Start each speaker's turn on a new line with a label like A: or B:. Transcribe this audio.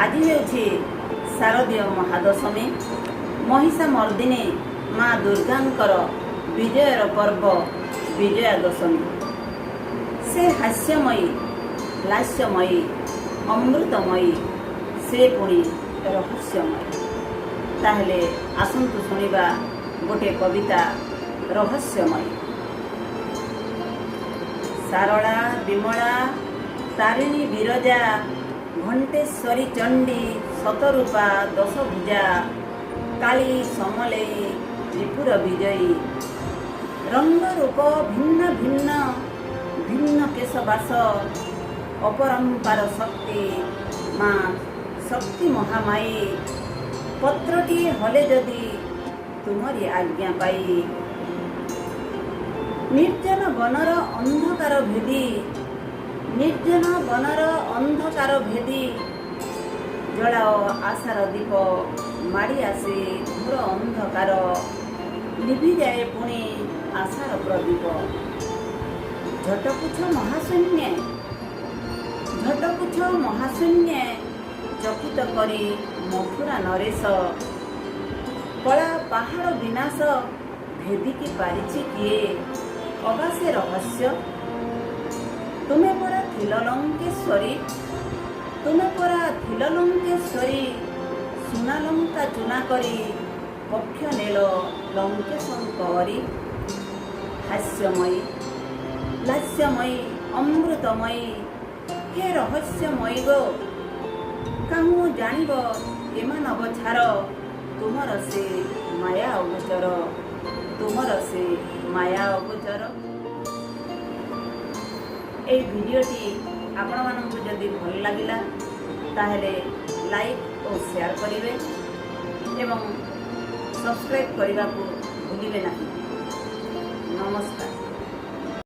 A: ଆଜି ହେଉଛି ଶାରଦୀୟ ମହାଦଶମୀ, ମହିଷା ମର୍ଦିନୀ ମା ଦୁର୍ଗାଙ୍କର ବିଜୟର ପର୍ବ ବିଜୟା ଦଶମୀ। ସେ ହାସ୍ୟମୟୀ, ଲାସ୍ୟମୟୀ, ଅମୃତମୟୀ, ସେ ପୁଣି ରହସ୍ୟମୟୀ। ତାହେଲେ ଆସନ୍ତୁ ଶୁଣିବା ଗୋଟିଏ କବିତା, ରହସ୍ୟମୟୀ। ଶାରଳା, ବିମଳା, ତାରିଣୀ, ବିରଜା, ଘଣ୍ଟେଶ୍ୱରୀ, ଚଣ୍ଡୀ, ଶତରୂପା, ଦଶଭୁଜା, କାଳୀ, ସମଲେଇ, ତ୍ରିପୁର ବିଜୟୀ। ରଙ୍ଗ ରୂପ ଭିନ୍ନ ଭିନ୍ନ, ଭିନ୍ନ କେଶ ବାସ, ଅପରମ୍ପାର ଶକ୍ତି ମା ଶକ୍ତି ମହାମାୟୀ। ପତ୍ରଟିଏ ହଲେ ଯଦି ତୁମରି ଆଜ୍ଞା ପାଇ, ନିର୍ଜନ ବନର ଅନ୍ଧକାର ଭେଦି, ନିର୍ଜନ ବନର ଅନ୍ଧକାର ଭେଦି ଜଳାଅ ଆଶାର ଦୀପ। ମାଡ଼ି ଆସେ ଘୋର ଅନ୍ଧକାର, ଲିଭିଯାଏ ପୁଣି ଆଶାର ପ୍ରଦୀପ। ଝଟକୁଛ ମହାଶୂନ୍ୟେ, ଝଟକୁଛ ମହାଶୂନ୍ୟେ, ଚକିତ କରି ମଥୁରା ନରେଶ। କଳା ପାହାଡ଼ ବିନାଶ ଭେଦିକି ପାରିଛି କିଏ, ଅବା ସେ ରହସ୍ୟ? ତୁମେ ପରା ଥିଲ ଲଙ୍କେଶ୍ୱରୀ, ତୁମେ ପରା ଥିଲ ଲଙ୍କେଶ୍ୱରୀ, ସୁନା ଲଙ୍କା ଚୁନା କରି ପକ୍ଷ ନେଲ ଲଙ୍କେଶଙ୍କ ଅରି। ହାସ୍ୟମୟୀ, ଲାସ୍ୟମୟୀ, ଅମୃତମୟୀ, ହେ ରହସ୍ୟମୟୀ ଗୋ, କାହୁଁ ଜାଣିବ ଏ ମାନବ ଛାର? ତୁମର ସେ ମାୟା ଅଗୋଚର, ତୁମର ସେ ମାୟା ଅଗୋଚର। ଏଇ ଭିଡ଼ିଓଟି ଆପଣମାନଙ୍କୁ ଯଦି ଭଲ ଲାଗିଲା, ତାହେଲେ ଲାଇକ୍ ଓ ସେୟାର କରିବେ ଏବଂ ସବସ୍କ୍ରାଇବ୍ କରିବାକୁ ଭୁଲିବେ ନାହିଁ। ନମସ୍କାର।